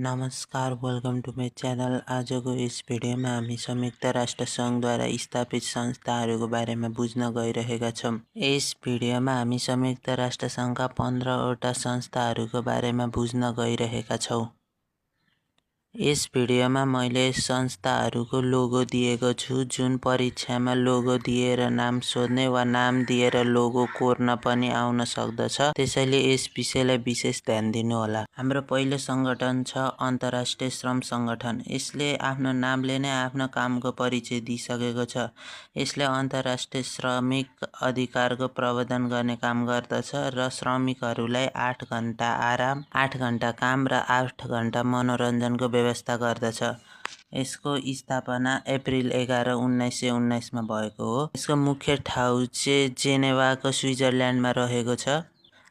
नमस्कार, welcome to my channel. आजको यस भिडियोमा हामी संयुक्त राष्ट्र सङ्घद्वारा स्थापित संस्थाहरूको बारेमा बुझ्न गइरहेका छौँ। यस भिडियोमा हामी संयुक्त राष्ट्र सङ्घका 15वटा संस्थाहरूको बारेमा बुझ्न गइरहेका छौँ। यस भिडियोमा मैले संस्थाहरूको लोगो दिएको छु, जुन परीक्षामा लोगो दिएर नाम सोध्ने वा नाम दिएर लोगो कोर्न पनि आउन सक्दछ। त्यसैले यस विषयलाई विशेष ध्यान दिनुहोला। हाम्रो पहिलो सङ्गठन छ अन्तर्राष्ट्रिय श्रम सङ्गठन। यसले आफ्नो नामले नै आफ्नो कामको परिचय दिइसकेको छ। यसले अन्तर्राष्ट्रिय श्रमिक अधिकारको प्रवर्धन गर्ने काम गर्दछ र श्रमिकहरूलाई 8 घण्टा आराम, 8 घण्टा काम र 8 घण्टा मनोरञ्जनको व्यवस्था गर्दछ। यसको स्थापना अप्रिल 11, 1919 मा भएको हो। यसको मुख्य ठाउँ चाहिँ जेनेभाको स्विजरल्यान्डमा रहेको छ।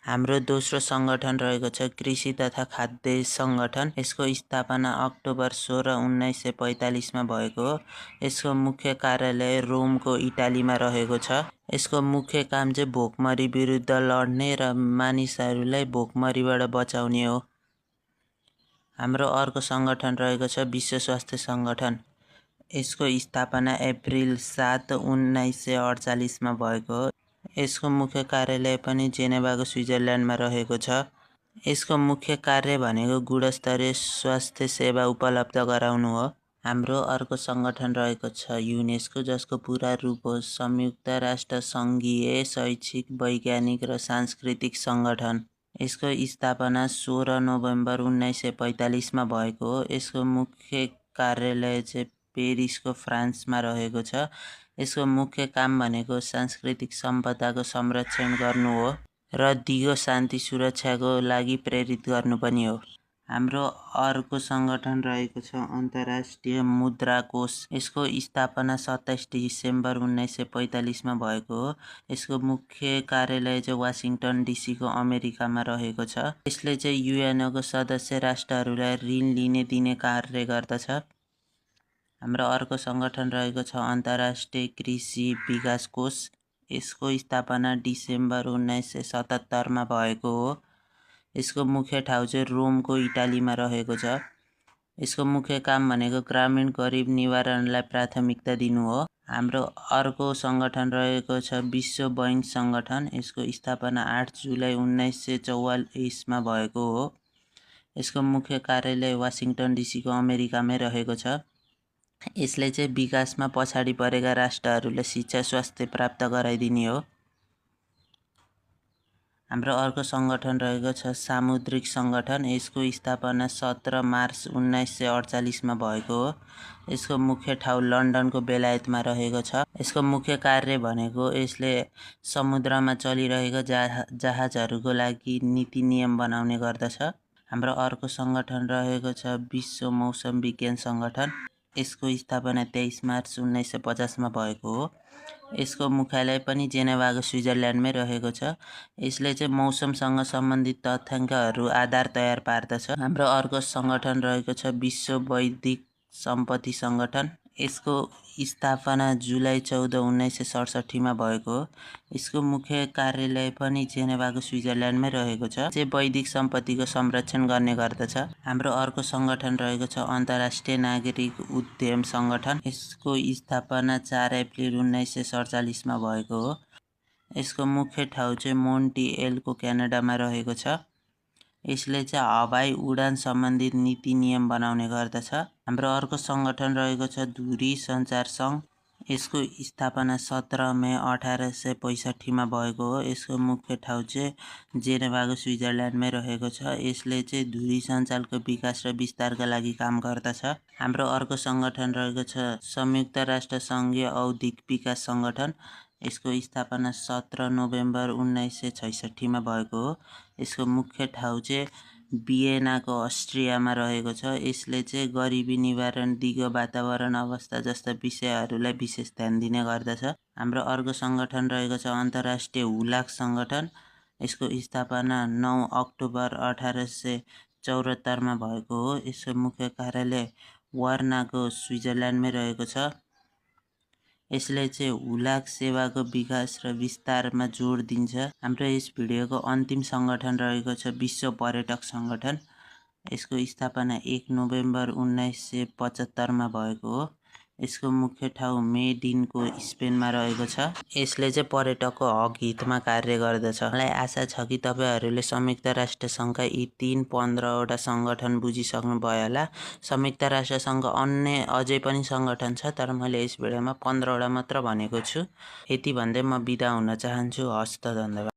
हाम्रो दोस्रो सङ्गठन रहेको छ कृषि तथा खाद्य सङ्गठन। यसको स्थापना अक्टोबर 16, 1945 मा भएको हो। यसको मुख्य कार्यालय रोमको इटालीमा रहेको छ। यसको मुख्य काम चाहिँ भोकमरी विरुद्ध लड्ने र मानिसहरूलाई भोकमरीबाट बचाउने हो। हाम्रो अर्को सङ्गठन रहेको छ विश्व स्वास्थ्य सङ्गठन। यसको स्थापना अप्रिल 7, 1948 मा भएको हो। यसको मुख्य कार्यालय पनि जेनेभाको स्विजरल्यान्डमा रहेको छ। यसको मुख्य कार्य भनेको गुणस्तरीय स्वास्थ्य सेवा उपलब्ध गराउनु हो। हाम्रो अर्को सङ्गठन रहेको छ युनेस्को, जसको पुरा रूप हो संयुक्त राष्ट्र सङ्घीय शैक्षिक, वैज्ञानिक र सांस्कृतिक सङ्गठन। यसको स्थापना 16 नोभेम्बर 1945 मा भएको हो। यसको मुख्य कार्यालय चाहिँ पेरिसको फ्रान्समा रहेको छ। यसको मुख्य काम भनेको सांस्कृतिक सम्पदाको संरक्षण गर्नु हो र दिगो शान्ति सुरक्षाको लागि प्रेरित गर्नु पनि हो। हाम्रो अर्को सङ्गठन रहेको छ अन्तर्राष्ट्रिय मुद्रा कोष। यसको स्थापना 27 डिसेम्बर 1945 मा भएको हो। यसको मुख्य कार्यालय चाहिँ वासिङटन डिसीको अमेरिकामा रहेको छ। यसले चाहिँ युएनओको सदस्य राष्ट्रहरूलाई ऋण लिने दिने कार्य गर्दछ। हाम्रो अर्को सङ्गठन रहेको छ अन्तर्राष्ट्रिय कृषि विकास कोष। यसको स्थापना डिसेम्बर 1977 मा भएको हो। यसको मुख्य ठाउँ चाहिँ रोमको इटालीमा रहेको छ। यसको मुख्य काम भनेको ग्रामीण गरिब निवारणलाई प्राथमिकता दिनु हो। हाम्रो अर्को सङ्गठन रहेको छ विश्व बैंक सङ्गठन। यसको स्थापना 8 जुलाई 1944 मा भएको हो। यसको मुख्य कार्यालय वासिङटन डिसीको अमेरिकामै रहेको छ। यसले चाहिँ विकासमा पछाडि परेका राष्ट्रहरूलाई शिक्षा, स्वास्थ्य प्राप्त गराइदिने हो। हाम्रो अर्को सङ्गठन रहेको छ सामुद्रिक सङ्गठन। यसको स्थापना 17 मार्च 1948 मा भएको हो। यसको मुख्य ठाउँ लन्डनको बेलायतमा रहेको छ। यसको मुख्य कार्य भनेको यसले समुद्रमा चलिरहेको जहाजहरूको लागि नीति नियम बनाउने गर्दछ। हाम्रो अर्को सङ्गठन रहेको छ विश्व मौसम विज्ञान सङ्गठन। यसको स्थापना 23 मार्च 1950 मा भएको हो। यसको मुख्यालय पनि जेनेभाको स्विजरल्यान्डमै रहेको छ। यसले चाहिँ मौसमसँग सम्बन्धित तथ्याङ्कहरू आधार तयार पार्दछ। हाम्रो अर्को सङ्गठन रहेको छ विश्व बौद्धिक सम्पत्ति सङ्गठन। यसको स्थापना जुलाई 14, 1967 मा भएको हो। यसको मुख्य कार्यालय पनि जेनेभाको स्विजरल्यान्डमै रहेको छ। चाहिँ बौद्धिक सम्पत्तिको संरक्षण गर्ने गर्दछ। हाम्रो अर्को सङ्गठन रहेको छ अन्तर्राष्ट्रिय नागरिक उद्यम सङ्गठन। यसको स्थापना 4 अप्रिल 1947 मा भएको हो। यसको मुख्य ठाउँ चाहिँ मोन्ट्रियलको क्यानाडामा रहेको छ। यसले चाहिँ हवाई उडान सम्बन्धित नीति नियम बनाउने गर्दछ। हाम्रो अर्को सङ्गठन रहेको छ धुरी सञ्चार सङ्घ। यसको स्थापना 17 मे 1865 मा भएको हो। यसको मुख्य ठाउँ चाहिँ जेनेभाको स्विजरल्यान्डमै रहेको छ। यसले चाहिँ धुरी सञ्चारको विकास र विस्तारका लागि काम गर्दछ। हाम्रो अर्को सङ्गठन रहेको छ संयुक्त राष्ट्र सङ्घीय औद्योगिक विकास सङ्गठन। यसको स्थापना 17 नोभेम्बर 1966 मा भएको हो। यसको मुख्य ठाउँ चाहिँ भियेनाको अस्ट्रियामा रहेको छ। यसले चाहिँ गरिबी निवारण, दिगो वातावरण अवस्था जस्ता विषयहरूलाई विशेष ध्यान दिने गर्दछ। हाम्रो अर्को सङ्गठन रहेको छ अन्तर्राष्ट्रिय हुलाक सङ्गठन। यसको स्थापना 9 अक्टोबर 1874 मा भएको हो। यसको मुख्य कार्यालय वार्नाको स्विजरल्यान्डमै रहेको छ। यसले चाहिँ हुलाक सेवाको विकास र विस्तारमा जोड दिन्छ। हाम्रो यस भिडियोको अन्तिम सङ्गठन रहेको छ विश्व पर्यटक सङ्गठन। यसको स्थापना 1 नोभेम्बर 1975 भएको हो। यसको मुख्य ठाउँ मेडिनको स्पेनमा रहेको छ। यसले चाहिँ पर्यटकको हक हितमा कार्य गर्दछ। मलाई आशा छ कि तपाईहरूले संयुक्त राष्ट्र सङ्घका यी 15वटा सङ्गठन बुझिसक्नु भयो होला। संयुक्त राष्ट्र सङ्घ अन्य अझै पनि सङ्गठन छ, तर मैले यस भिडियोमा 15वटा मात्र भनेको छु। यति भन्दै म बिदा हुन चाहन्छु। हस्त, धन्यवाद।